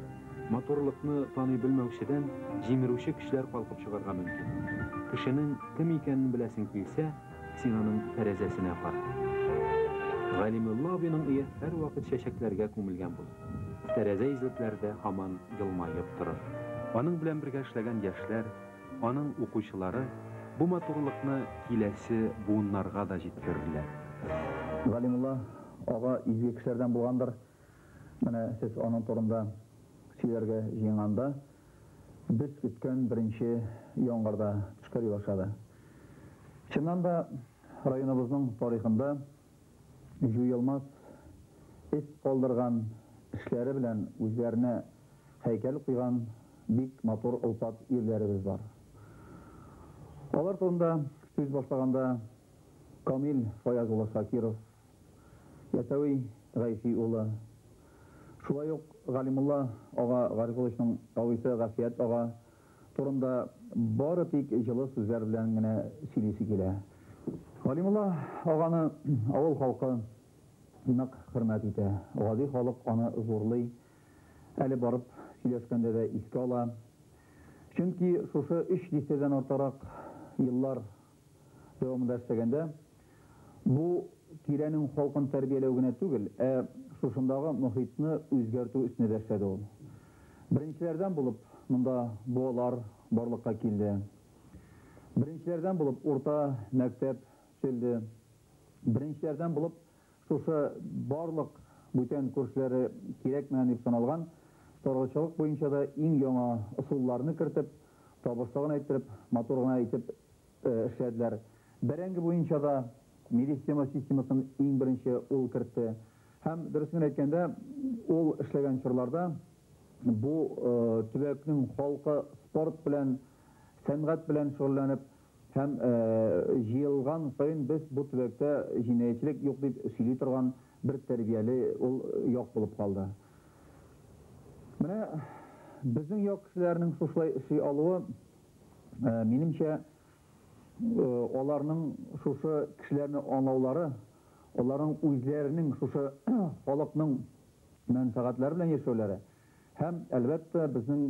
Матурлыкны таный белмәүчедән җимерүче көчләр калкып чыгарга мөмкин. Кешенең кем икәнен беләсең килсә, син аның тәрәзәсенә кара. Галимулла абыйның өе һәрвакыт чәчәкләргә күмелгән булыр. Тәрәзә йөзлекләре дә һаман елмаеп торыр. Аның белән бергә эшләгән яшьләр, аның укучылары бу матурлыкны киләсе буыннарга да җиткерерләр. Галимулла ага изге кешеләрдән булгандыр. Менә сез аның турында сөйләргә җыенганда, без көткән беренче яңгыр да төшкәли башлады. Чыннан да, районыбызның тарихында җуелмас эз калдырган эшләре белән үзләренә һәйкәл куйган бик матур олпат ирләребез бар. Алар турында сүз башлаганда Камил Фаяз улы Шакиров, Ясәви Гайфи улы, шулай ук Галимулла ага Гарифулловичның абыйсы Гафият ага турында бары тик җылы сүзләр белән генә сөйлисе килә. Галимулла аганы авыл халкы нык хөрмәт итә, гади халык аны зурлый, әле барып сөйләшкәндә дә искә ала. Чөнки шушы өч дистәдән артыграк еллар дәвамында эшләгәндә, бу тирәнең халкын тәрбияләү генә түгел, ә шушындагы мохитны үзгәртү өстендә дә эшләде ул. Беренчеләрдән булып монда буалар барлыкка килде. Беренчеләрдән булып урта мәктәп төзелде. Беренчеләрдән булып шушы барлык бүтән күршеләре кирәкмәгән дип саналган чарвачылык буенча да иң яңа ысулларны кертеп, табышлы гына иттереп, матур гына итеп эшләделәр. Бәрәңге буенча да меристема системасын иң беренче ул кертте. Һәм, дөресен генә әйткәндә, ул эшләгән чорларда бу төбәкнең халкы спорт белән, сәнгать белән шөгыльләнеп һәм җыелган саен без бу төбәктә җинаятьчелек юк дип сөйли торган бер тәрбияле ул як булып калды. Менә безнең як кешеләренең шушылай эшли алуы, минемчә, аларның шушы кешеләрне аңлаулары, аларның үзләренең шушы халыкның мәнфәгатьләре белән яшәүләре һәм, әлбәттә, безнең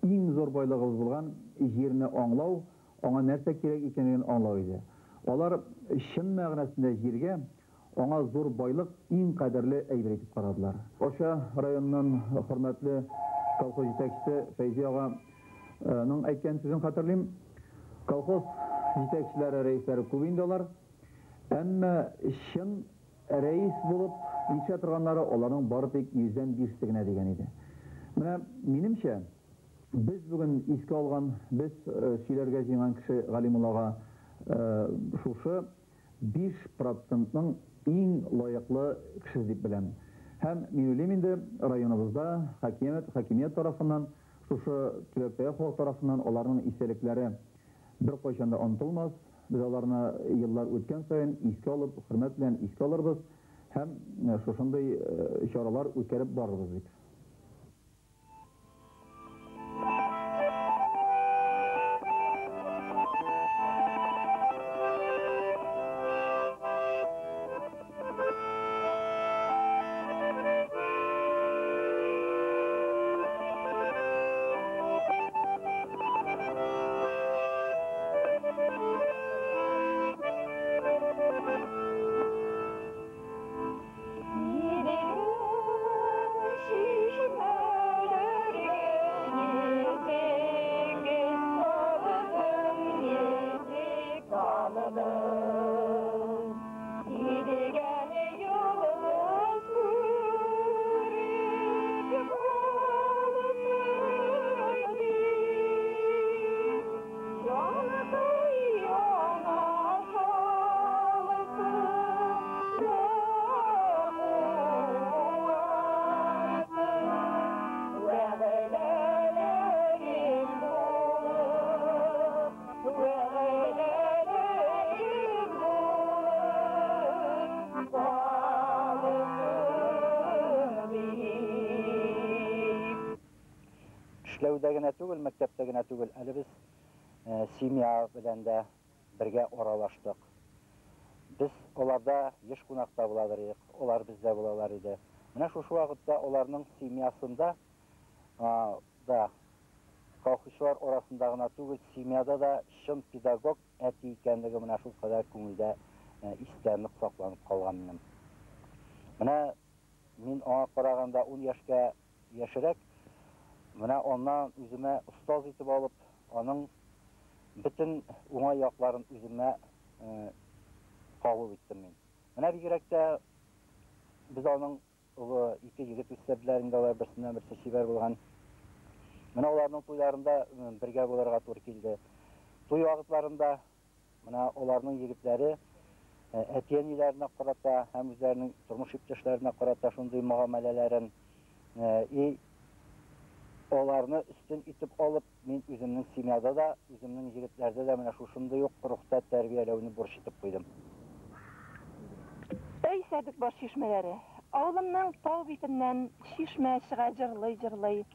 иң зур байлыгыбыз булган җирне аңлау, аңа нәрсә кирәк икәнлеген аңлау иде. Алар чын мәгънәсендә җиргә, аңа зур байлык, иң кадерле әйбер итеп карадылар. Арча районыннан хөрмәтле колхоз җитәкчесе Фәйзи ага ның әйткән сүзен хәтерлим. Колхоз җитәкчеләре, рәисләре күп инде алар. Әмма чын рәис булып җитешә торганнары аларның бары тик йөздән бишесе генә дигән иде. Менә, минемчә, без бүген искә алган, без сөйләргә җыенган кеше Галимулла ага шушы 5 процентның иң лаеклы кешесе дип беләм. Һәм мин уйлыйм инде, районыбызда хакимият, хакимият тарафыннан, шушы төбәктәге халык тарафыннан аларның истәлекләре беркайчан да онытылмас. Без аларны еллар үткән саен искә алып, хөрмәт белән искә алырбыз һәм шушындый чаралар үткәреп барырбыз дип. Эшләүдә генә түгел, мәктәптә генә түгел, әле без семья белән дә бергә аралаштык. Без аларда еш кунакта буладыр идек, алар бездә булалар иде. Менә шушы вакытта аларның семьясында да колхозчылар арасында гына түгел, семьяда да чын педагог әти икәнлеге менә шул кадәр күңелдә истә нык сакланып калган минем. Менә мин аңа караганда 10 яшькә яшерәк, менә аннан үземә остаз итеп алып, аның бөтен уңай якларын үземә кабул иттем мин. Менә бигрәк тә без аның олы ике егет үстерделәр инде, алар берсеннән берсе чибәр булган. Менә аларның туйларында бергә булырга туры килде. Туй вакытларында менә аларның егетләре әти-әниләренә карата һәм үзләренең тормыш иптәшләренә карата шундый мөгамәләләрен и аларны өстен итеп алып, мин үземнең семьяда да, үземнең егетләрдә дә менә шушындый ук рухта тәрбияләүне бурыч итеп куйдым. Әй, Сәрдекбаш чишмәләре! Авылымның тау битеннән чишмә чыга җырлый-җырлый.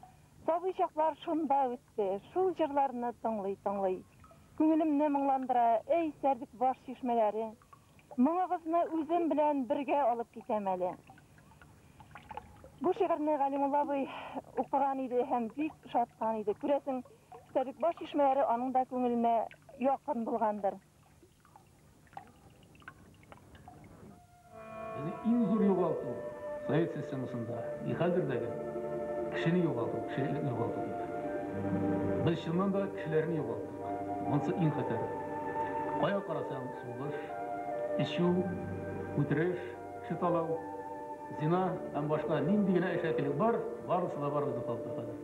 Сабый чаклар шунда үтте, шул җырларны тыңлый-тыңлый. Күңелемне моңландыра, әй, Сәрдекбаш чишмәләре! Моңыгызны үзем белән бергә алып китәм әле. Бу шигырьне Галимулла абый укыган иде һәм бик ошаткан иде. Күрәсең, Сәрдекбаш чишмәләре аның да күңеленә якын булгандыр. Безнең иң зур югалту совет системасында и хәзердәге кешене югалту, кешелекне югалту дип. Без чыннан да кешеләрне югалттык. Монысы иң хәтәре. Кая карасаң, сугыш, эчү, үтереш, кеше талау. Зина һәм башка нинди генә әшәкелек бар, барысы да бар безнең халыкта хәзер.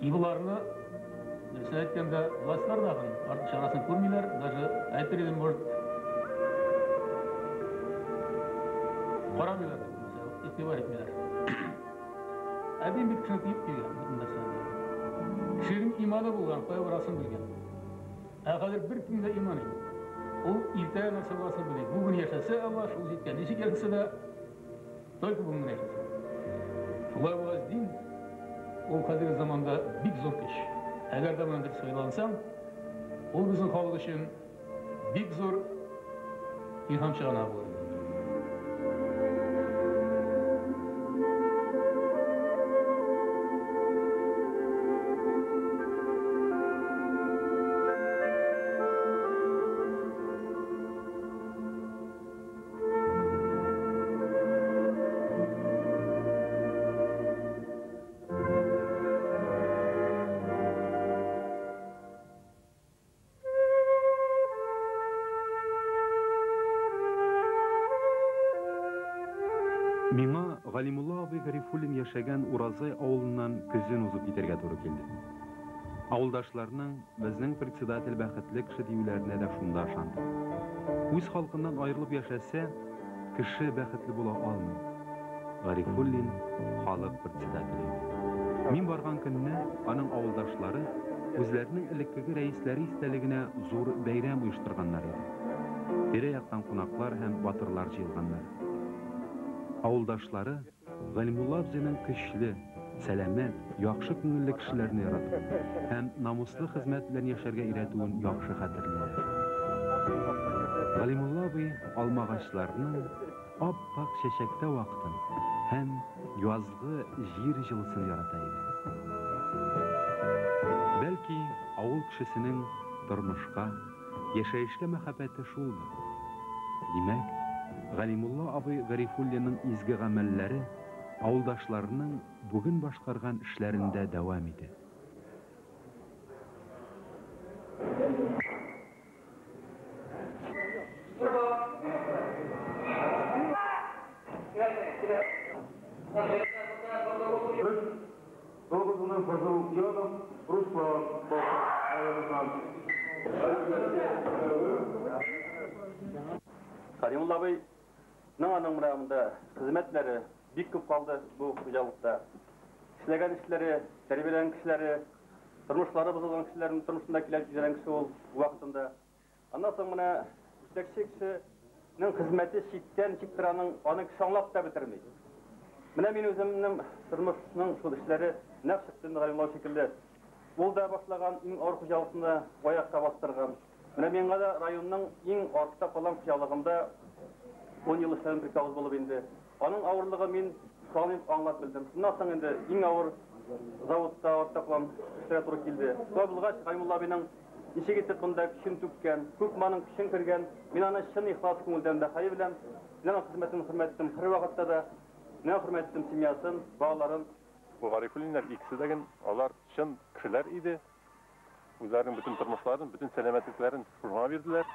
И боларны, дөресен әйткәндә, властьлар да артык чарасын күрмиләр, даже әйтер идем, может, карамыйлар, игътибар итмиләр. Ә дин бит кешене тыеп килгән бөтен нәрсәне. Кешенең иманы булган, кая барасын белгән. Ә хәзер беркемдә дә иман юк. Ул иртәгә нәрсә буласын белми. Бүген яшәсә Алла, шул җиткән. Ничек яшәсә дә, только бүген генә яшәсә. Шулай булгач, дин ул хәзерге заманда бик зур көч. Әгәр дә моннан дөрес файдалансаң, ул безнең халык өчен бик зур илһам чыганагы булыр. Миңа Галимулла абый Гарифуллин яшәгән Уразай авылыннан көзен узып китәргә туры килде. Авылдашларның безнең председатель бәхетле кеше диюләренә дә шунда ышандым. Үз халкыннан аерылып яшәсә, кеше бәхетле була алмый. Гарифуллин халык председателе иде. Мин барган көнне аның авылдашлары үзләренең элеккеге рәисләре истәлегенә зур бәйрәм оештырганнар иде. Тирә-яктан кунаклар һәм батырлар җыелганнар. Авылдашлары Галимулла абзыйның көчле, сәламәт, яхшы күңелле кешеләрне яратуын һәм намуслы хезмәт белән яшәргә өйрәтүен яхшы хәтерлиләр. Галимулла абый алмагачларның ап-ак чәчәктә вакытын һәм язгы җир җылысын ярата иде. Бәлки, авыл кешесенең тормышка, яшәешкә мәхәббәте шулдыр. Димәк, Галимулла абый Гарифуллинның изге гамәлләре авылдашларының бүген башкарган эшләрендә дәвам итә. Каримулла абыйның аның менә монда хезмәтләре бик күп калды бу хуҗалыкта. Эшләгән эшләре, тәрбияләгән кешеләре, тормышлары бозылган кешеләрнең тормышында килә килгән кеше ул вакытында. Аннан соң менә җитәкче кешенең хезмәте читтән ничек тора аның, аны кеше аңлап та бетерми. Менә мин үземнең тормышның шул эшләре нәкъ чыкты инде Галимулла шикелле. Ул да башлаган иң авыр хуҗалыкны аякка бастырган. Менә миңа да районның иң артта калган хуҗалыгында 10 ел эшләдем приказы булып инде. Аның авырлыгын мин танып, аңлап белдем. Шуннан соң инде иң авыр заводта артта калган эшләргә туры килде. Шулай булгач, Галимулла абыйның ничек итеп монда көчен түккән, күпме аның көчен кергән, мин аны чын ихлас күңелдән бәһали беләм. Мин аның хезмәтен хөрмәт иттем һәрвакытта да. Мин хөрмәт иттем семьясын, балаларын. Бу Гарифуллиннар икесе дә ген алар чын кешеләр иде. Үзләренең бөтен тормышларын, бөтен сәламәтлекләрен шуңа бирделәр.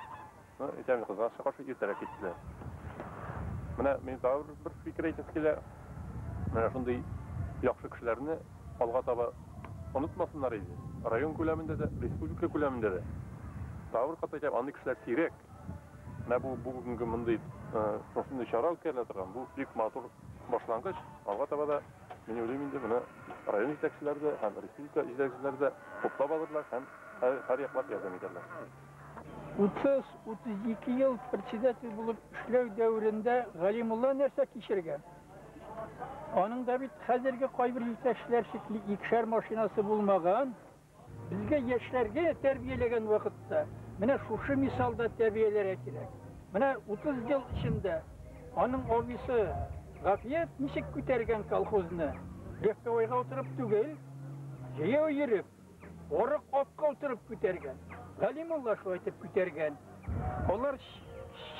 Ну, әйтәм, кызганычка каршы иртәрәк киттеләр. Менә мин тагы бер фикер әйтәсе килә. Менә шундый яхшы кешеләрне алга таба онытмасыннар иде. Район күләмендә дә, республика күләмендә дә. Тагы бер кат әйтәм, андый кешеләр сирәк. Менә бу бүгенге мондый шушындый чара үткәрелә торган, бу бик матур башлангыч. Алга таба да Мин уйлыйм инде, моны район җитәкчеләре дә һәм республика җитәкчеләре дә хуплап алырлар һәм һәр яклап ярдәм итәрләр. 30-32 ел председатель булып эшләү дәверендә Галимулла нәрсә кичергән? Аның да бит хәзерге кайбер җитәкчеләр шикелле икешәр машинасы булмаган. Безгә яшьләргә тәрбияләгән вакытта менә шушы мисалда тәрбияләргә кирәк. Менә 30 ел эчендә аның абыйсы Гафият ничек күтәргән колхозны? Легковойга утырып түгел, җәяү йөреп, арык атка утырып күтәргән. Галимулла шулай итеп күтәргән. Алар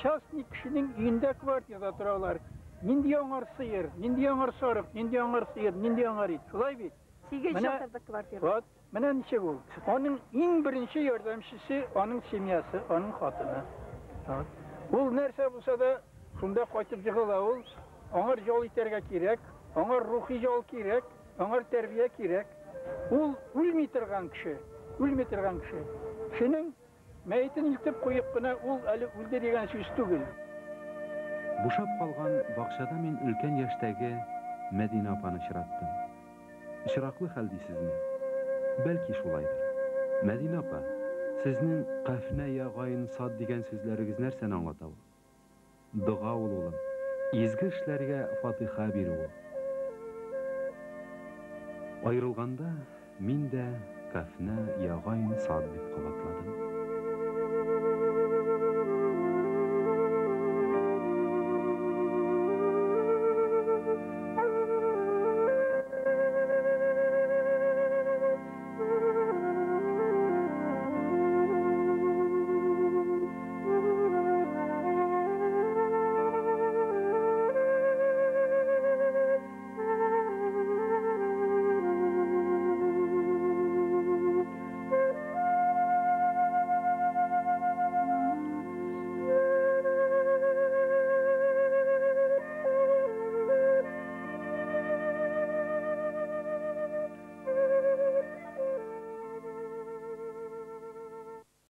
частный кешенең өендә квартирада торалар. Нинди аңар сыер, нинди аңар сарык, нинди аңар сыер, нинди аңар ит. Шулай бит? Сигез ел тордык квартирада. Вот, менә ничек ул. Аның иң беренче ярдәмчесе аның семьясы, аның хатыны. Вот. Ул нәрсә булса да, шунда кайтып җыгыла ул. Аңар ял итәргә кирәк, аңар рухи ял кирәк, аңар тәрбия кирәк. Ул үлми торган кеше, үлми торган кеше. Кешенең мәетен илтеп куеп кына ул әле үлде дигән сүз түгел. Бушап калган бакчада мин өлкән яшьтәге Мәдинә апаны очраттым. Очраклы хәл дисезме? Бәлки шулайдыр. Мәдинә апа, сезнең кафнә я гаен сад дигән сүзләрегез нәрсәне аңлата ул? Дога ул, улым. Изге эшләргә фатыйха бирү ул. Аерылганда мин дә кафнә я гаен сад дип кабатладым.